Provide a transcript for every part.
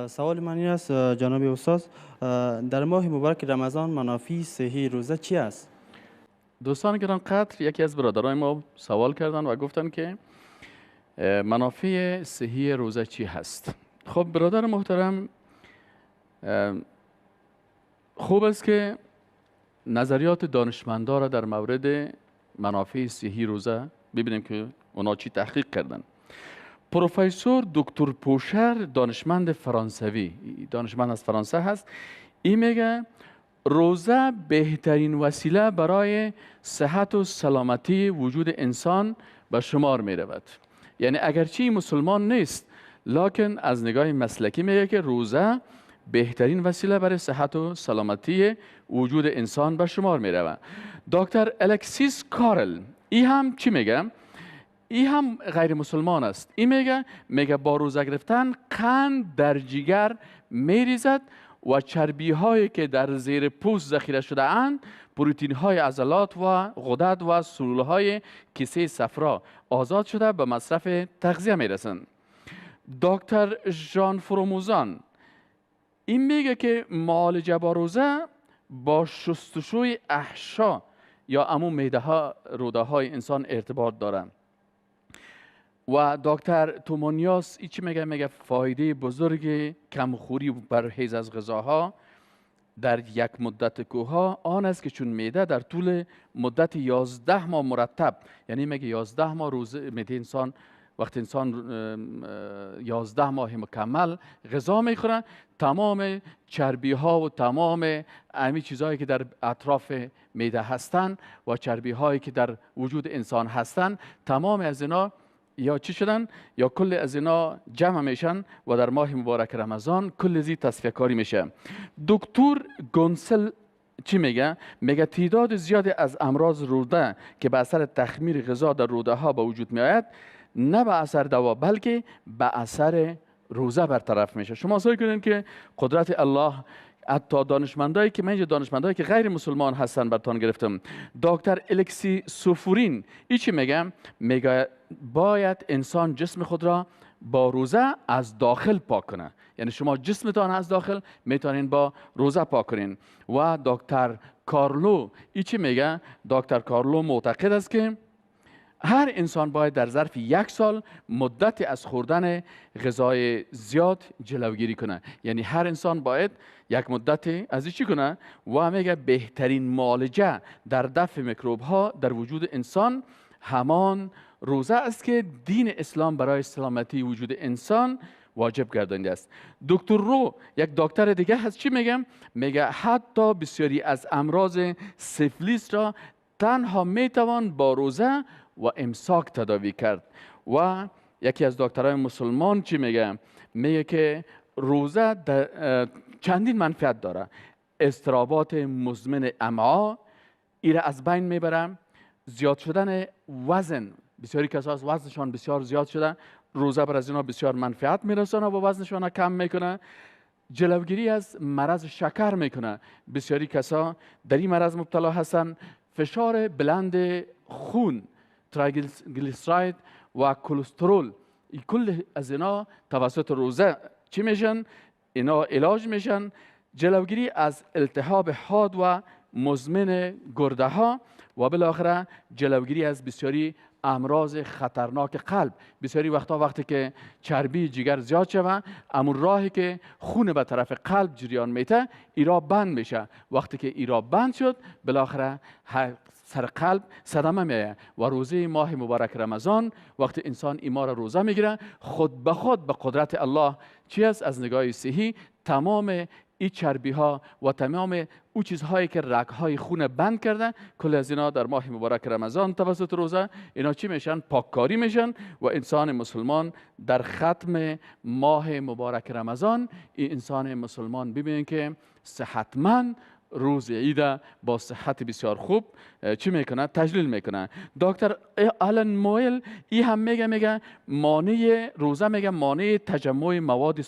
سوال من این است جناب استاد، در ماه مبارک رمضان منافع صحی روزه چی است؟ دوستان گران قدر، یکی از برادرای ما سوال کردن و گفتن که منافع صحی روزه چی هست؟ خب برادر محترم، خوب است که نظریات دانشمندا را در مورد منافع صحی روزه ببینیم که اونا چی تحقیق کردن. پروفسور دکتر پوشر، دانشمند فرانسوی، دانشمند از فرانسه هست، این میگه روزه بهترین وسیله برای صحت و سلامتی وجود انسان به شمار می رود. یعنی اگرچه مسلمان نیست، لکن از نگاه مسلکی میگه که روزه بهترین وسیله برای صحت و سلامتی وجود انسان به شمار می رود. دکتر الکسیس کارل، ای هم چی میگه؟ ای هم غیر مسلمان است. ای میگه با روزه گرفتن قند در جگر میریزد و چربی هایی که در زیر پوست ذخیره شده اند، پروتئین های عضلات و غدد و سلول های کیسه صفرا آزاد شده به مصرف تغذیه میرسند. دکتر ژان فروموزان، این میگه که معالجه با روزه با شستشوی احشا یا امو معده ها، روده های انسان ارتباط دارند. و دکتر تومونیاس ای چی میگه؟ میگه فایده بزرگ کمخوری و پرهیز از غذاها در یک مدت کوها آن است که چون معده در طول مدت 11 ماه مرتب، یعنی میگه 11 ماه روز معده انسان، وقتی انسان 11 ماه مکمل غذا میخوره، تمام چربی ها و تمام امی چیزهایی که در اطراف معده هستن و چربی هایی که در وجود انسان هستن، تمام از اینا یا چی شدن یا کل از اینا جمع میشن و در ماه مبارک رمضان کل زی تصفیه کاری میشه. دکتر گونسل چی میگه؟ میگه تعداد زیادی از امراض روده که به اثر تخمیر غذا در روده ها به وجود میآید، نه به اثر دوا بلکه به اثر روزه برطرف میشه. شما سعی کنین که قدرت الله، حتی دانشمندایی که من اینجا دانشمندایی که غیر مسلمان هستن براتون گرفتم. دکتر الکسی سوفورین ای چی میگه؟ میگه باید انسان جسم خود را با روزه از داخل پاک کنه. یعنی شما جسمتان از داخل میتونین با روزه پاک کنین. و دکتر کارلو ای چی میگه؟ دکتر کارلو معتقد است که هر انسان باید در ظرف یک سال مدت از خوردن غذای زیاد جلوگیری کنه. یعنی هر انسان باید یک مدت از چی کنه؟ و میگه بهترین معالجه در دفع میکروب ها در وجود انسان همان روزه است که دین اسلام برای سلامتی وجود انسان واجب گردانده است. دکتر رو، یک دکتر دیگه هست، چی میگه؟ میگه حتی بسیاری از امراض سیفلیس را تنها میتوان با روزه و امساک تداوی کرد. و یکی از دکترهای مسلمان چی میگه؟ میگه که روزه چندین منفعت داره. اضطرابات مزمن امعا ایره از بین میبره، زیاد شدن وزن، بسیاری کسا از وزنشان بسیار زیاد شده، روزه بر از اینا بسیار منفعت میرسانه و وزنشان کم میکنه. جلوگیری از مرض شکر میکنه، بسیاری کسا در این مرض مبتلا هستن. فشار بلند خون، تریگلیسراید و کلسترول، کل از اینا توسط روزه چی میشن؟ اینا علاج میشن. جلوگیری از التهاب حاد و مزمن گرده ها و بالاخره جلوگیری از بسیاری امراض خطرناک قلب. بسیاری وقتا وقتی که چربی جگر زیاد شوه، امون راهی که خون به طرف قلب جریان میته ایرا بند میشه. وقتی که ایرا بند شد، بالاخره سر قلب صدمه میایه. و روزه ماه مبارک رمضان وقتی انسان ایما را روزه میگیره، خود به خود به قدرت الله چی است؟ از نگاه صحی تمام این چربی ها و تمام او چیزهایی که رگ های خون بند کرده، کل از اینا در ماه مبارک رمضان توسط روزه اینا چی میشن؟ پاککاری میشن. و انسان مسلمان در ختم ماه مبارک رمضان، این انسان مسلمان ببینید که صحتمند روز عید با صحت بسیار خوب چی میکنه؟ تجلیل میکنه. دکتر آلن مویل ای هم میگه مانع روزه، میگه مانع تجمع مواد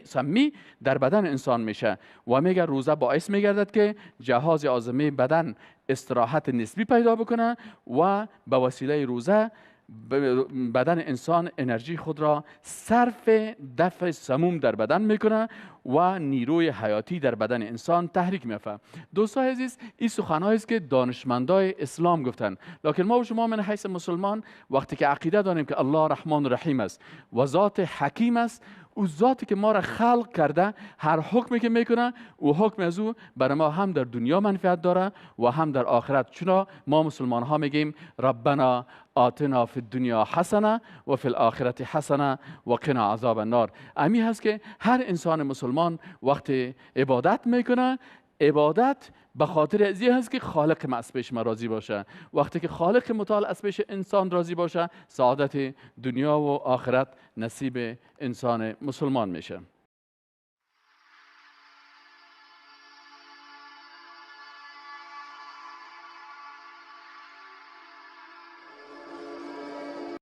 سمی در بدن انسان میشه و میگه روزه باعث میگردد که جهاز هاضمه بدن استراحت نسبی پیدا بکنه و به وسیله روزه بدن انسان انرژی خود را صرف دفع سموم در بدن میکنه و نیروی حیاتی در بدن انسان تحریک میافه. دوستای عزیز، این سخنهایی است که دانشمندای اسلام گفتن، لکن ما و شما من حیث مسلمان وقتی که عقیده داریم که الله رحمان رحیم است و ذات حکیم است، او ذاتی که ما را خلق کرده هر حکمی که میکنه او حکم از او برای ما هم در دنیا منفعت داره و هم در آخرت. چون ما مسلمان ها میگیم ربنا آتنا فی الدنیا حسنه و فی الآخرة حسنه و قنا عذاب النار. امی هست که هر انسان مسلمان وقتی عبادت میکنه، عبادت به خاطر ازی هست که خالق ما از پیش ما راضی باشه. وقتی که خالق متعال از پیش انسان راضی باشه، سعادت دنیا و آخرت نصیب انسان مسلمان میشه.